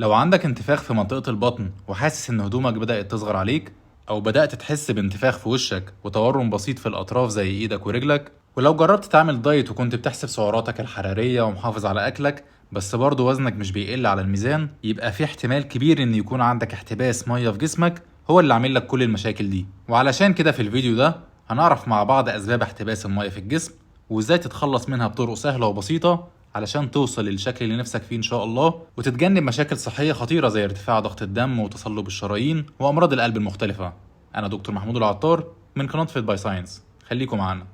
لو عندك انتفاخ في منطقة البطن وحاسس إن هدومك بدأت تصغر عليك، أو بدأت تحس بانتفاخ في وشك وتورم بسيط في الأطراف زي إيدك ورجلك، ولو جربت تعمل دايت وكنت بتحسب سعراتك الحرارية ومحافظ على أكلك بس برضه وزنك مش بيقل على الميزان، يبقى في احتمال كبير إن يكون عندك احتباس مية في جسمك هو اللي عامل لك كل المشاكل دي. وعلشان كده في الفيديو ده هنعرف مع بعض أسباب احتباس المية في الجسم وإزاي تتخلص منها بطرق سهلة وبسيطة علشان توصل للشكل اللي نفسك فيه إن شاء الله، وتتجنب مشاكل صحية خطيرة زي ارتفاع ضغط الدم وتصلب الشرايين وأمراض القلب المختلفة. أنا دكتور محمود العطار من قناة Fit by Science، خليكم معانا.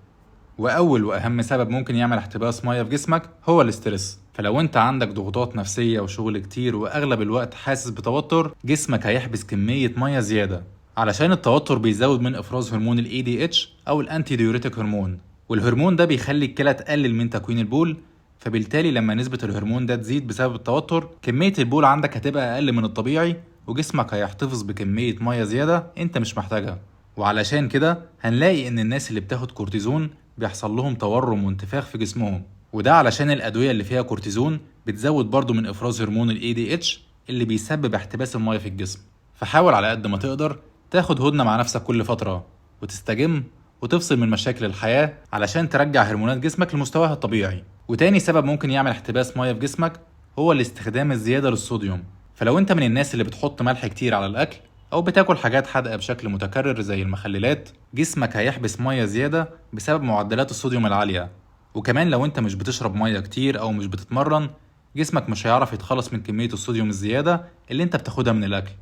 وأول وأهم سبب ممكن يعمل احتباس مية في جسمك هو ال stress. فلو أنت عندك ضغوطات نفسية وشغل كتير وأغلب الوقت حاسس بتوتر، جسمك هيحبس كمية مية زيادة، علشان التوتر بيزود من إفراز هرمون ال ADH أو ال antidiuretic hormone، والهرمون ده بيخلي الكلى تقلل من تكوين البول، فبالتالي لما نسبة الهرمون ده تزيد بسبب التوتر كمية البول عندك هتبقى أقل من الطبيعي، وجسمك هيحتفظ بكمية مية زيادة أنت مش محتاجها. وعلشان كده هنلاقي إن الناس اللي بتاخد كورتيزون بيحصل لهم تورم وانتفاخ في جسمهم، وده علشان الأدوية اللي فيها كورتيزون بتزود برضو من إفراز هرمون ال ADH اللي بيسبب احتباس المية في الجسم. فحاول على قد ما تقدر تاخد هدنة مع نفسك كل فترة وتستجم وتفصل من مشاكل الحياة علشان ترجع هرمونات جسمك لمستواها الطبيعي. وتاني سبب ممكن يعمل احتباس مية في جسمك هو الاستخدام الزيادة للصوديوم. فلو انت من الناس اللي بتحط ملح كتير على الأكل أو بتاكل حاجات حادقة بشكل متكرر زي المخللات، جسمك هيحبس مية زيادة بسبب معدلات الصوديوم العالية. وكمان لو انت مش بتشرب مية كتير أو مش بتتمرن، جسمك مش هيعرف يتخلص من كمية الصوديوم الزيادة اللي انت بتاخدها من الأكل.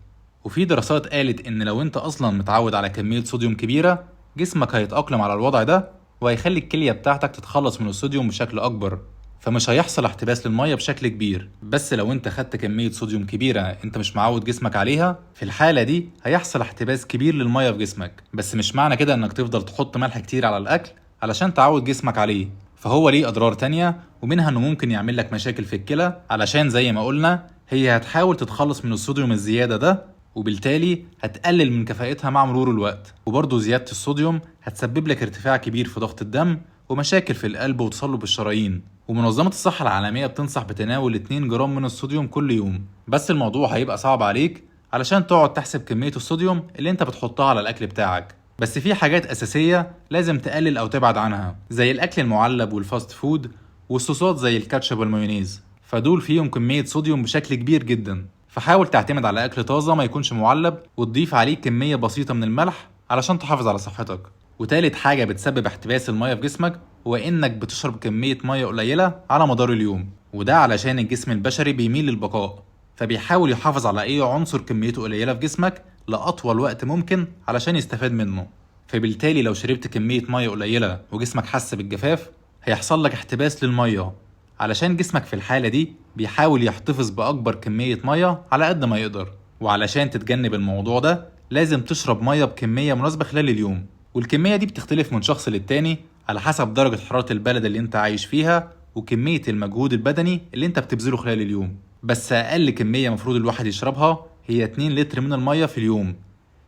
وفي دراسات قالت إن لو انت أصلا متعود على كمية صوديوم كبيرة، جسمك هيتأقلم على الوضع ده وهيخلي الكلية بتاعتك تتخلص من الصوديوم بشكل أكبر، فمش هيحصل احتباس للمية بشكل كبير. بس لو انت خدت كمية صوديوم كبيرة انت مش معود جسمك عليها، في الحالة دي هيحصل احتباس كبير للمية في جسمك. بس مش معنى كده انك تفضل تحط ملح كتير على الأكل علشان تعود جسمك عليه، فهو ليه أضرار تانية، ومنها انه ممكن يعمل لك مشاكل في الكلى، علشان زي ما قلنا هي هتحاول تتخلص من الصوديوم الزيادة ده، وبالتالي هتقلل من كفاءتها مع مرور الوقت. وبرضه زيادة الصوديوم هتسبب لك ارتفاع كبير في ضغط الدم ومشاكل في القلب وتصلب الشرايين. ومنظمة الصحة العالمية بتنصح بتناول 2 جرام من الصوديوم كل يوم، بس الموضوع هيبقى صعب عليك علشان تقعد تحسب كمية الصوديوم اللي انت بتحطها على الأكل بتاعك. بس في حاجات أساسية لازم تقلل أو تبعد عنها، زي الأكل المعلب وال fast food والصوصات زي الكاتشب والمايونيز، فدول فيهم كمية صوديوم بشكل كبير جدا. فحاول تعتمد على أكل طازة ما يكونش معلب، وتضيف عليه كمية بسيطة من الملح علشان تحافظ على صحتك. وتالت حاجة بتسبب احتباس المية في جسمك هو إنك بتشرب كمية مية قليلة على مدار اليوم، وده علشان الجسم البشري بيميل للبقاء، فبيحاول يحافظ على أي عنصر كميته قليلة في جسمك لأطول وقت ممكن علشان يستفاد منه. فبالتالي لو شربت كمية مية قليلة وجسمك حس بالجفاف هيحصل لك احتباس للمية، علشان جسمك في الحالة دي بيحاول يحتفظ بأكبر كمية مية على قد ما يقدر. وعلشان تتجنب الموضوع ده لازم تشرب مية بكمية مناسبة خلال اليوم، والكمية دي بتختلف من شخص للتاني على حسب درجة حرارة البلد اللي انت عايش فيها وكمية المجهود البدني اللي انت بتبذله خلال اليوم. بس أقل كمية مفروض الواحد يشربها هي 2 لتر من المية في اليوم،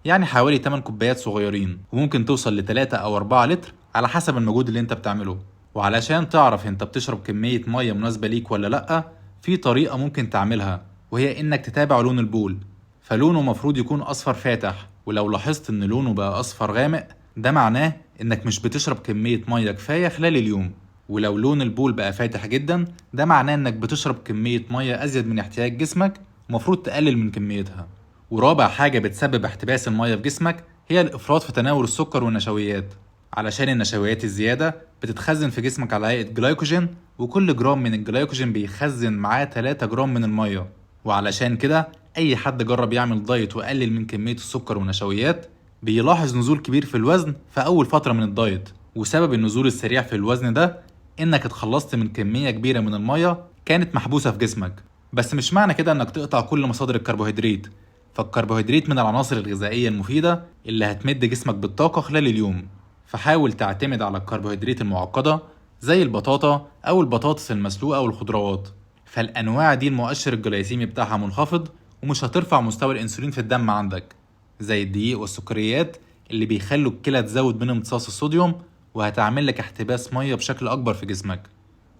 يعني حوالي 8 كوبايات صغيرين، وممكن توصل ل 3 أو 4 لتر على حسب المجهود اللي انت بتعمله. وعلشان تعرف انت بتشرب كمية مية مناسبة ليك ولا لأ، في طريقة ممكن تعملها، وهي انك تتابع لون البول. فلونه مفروض يكون أصفر فاتح، ولو لاحظت ان لونه بقى أصفر غامق ده معناه انك مش بتشرب كمية مية كفاية خلال اليوم. ولو لون البول بقى فاتح جدا ده معناه انك بتشرب كمية مية أزيد من احتياج جسمك ومفروض تقلل من كميتها. ورابع حاجة بتسبب احتباس المية في جسمك هي الإفراط في تناول السكر والنشويات، علشان النشويات الزيادة بتتخزن في جسمك على هيئة جلايكوجين، وكل جرام من الجلايكوجين بيخزن معاه 3 جرام من المية. وعلشان كده أي حد جرب يعمل دايت وقلل من كمية السكر والنشويات بيلاحظ نزول كبير في الوزن في أول فترة من الدايت. وسبب النزول السريع في الوزن ده إنك اتخلصت من كمية كبيرة من المية كانت محبوسة في جسمك. بس مش معنى كده إنك تقطع كل مصادر الكربوهيدرات، فالكربوهيدرات من العناصر الغذائية المفيدة اللي هتمد جسمك بالطاقة خلال اليوم. فحاول تعتمد على الكربوهيدرات المعقدة زي البطاطا أو البطاطس المسلوقة والخضروات، فالأنواع دي المؤشر الجلايسيمي بتاعها منخفض ومش هترفع مستوى الأنسولين في الدم عندك، زي الدقيق والسكريات اللي بيخلوا الكلى تزود من امتصاص الصوديوم وهتعمل لك احتباس مية بشكل أكبر في جسمك.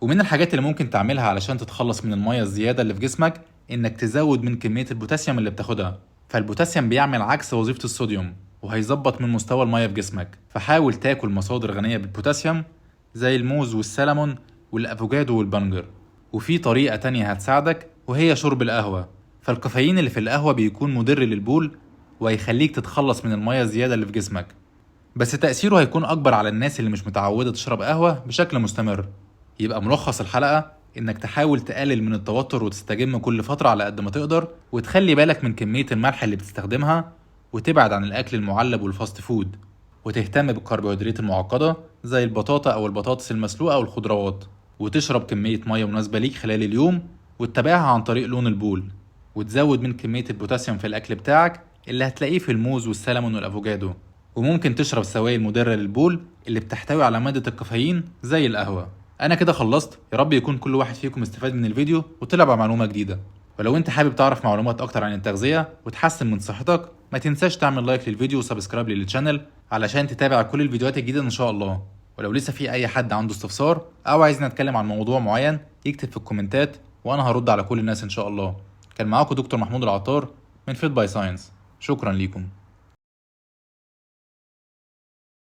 ومن الحاجات اللي ممكن تعملها علشان تتخلص من المية الزيادة اللي في جسمك انك تزود من كمية البوتاسيوم اللي بتاخدها. فالبوتاسيوم بيعمل عكس وظيفة الصوديوم وهيظبط من مستوى المية في جسمك. فحاول تاكل مصادر غنية بالبوتاسيوم زي الموز والسلمون والافوكادو والبنجر. وفي طريقة تانية هتساعدك وهي شرب القهوة. فالكافيين اللي في القهوة بيكون مضر للبول وهيخليك تتخلص من المية الزيادة اللي في جسمك، بس تأثيره هيكون أكبر على الناس اللي مش متعودة تشرب قهوة بشكل مستمر. يبقى ملخص الحلقة إنك تحاول تقلل من التوتر وتستجم كل فترة على قد ما تقدر، وتخلي بالك من كمية الملح اللي بتستخدمها، وتبعد عن الأكل المعلب وال fast food، وتهتم بالكربوهيدرات المعقدة زي البطاطا أو البطاطس المسلوقة أو الخضروات، وتشرب كمية مية مناسبة ليك خلال اليوم وتتابعها عن طريق لون البول، وتزود من كمية البوتاسيوم في الأكل بتاعك اللي هتلاقيه في الموز والسلمون والأفوكادو. وممكن تشرب سوائل مدرة للبول اللي بتحتوي على مادة الكافيين زي القهوة. أنا كده خلصت، يا رب يكون كل واحد فيكم استفاد من الفيديو وطلع بمعلومة جديدة. ولو انت حابب تعرف معلومات أكتر عن التغذية وتحسن من صحتك، ما تنساش تعمل like للفيديو و subscribe لل channel علشان تتابع كل الفيديوهات الجديدة إن شاء الله. ولو لسه في أي حد عنده استفسار أو عايزنا نتكلم عن موضوع معين يكتب في الكومنتات وأنا هرد على كل الناس إن شاء الله. كان معاكم دكتور محمود العطار من Fit by Science. شكرا ليكم.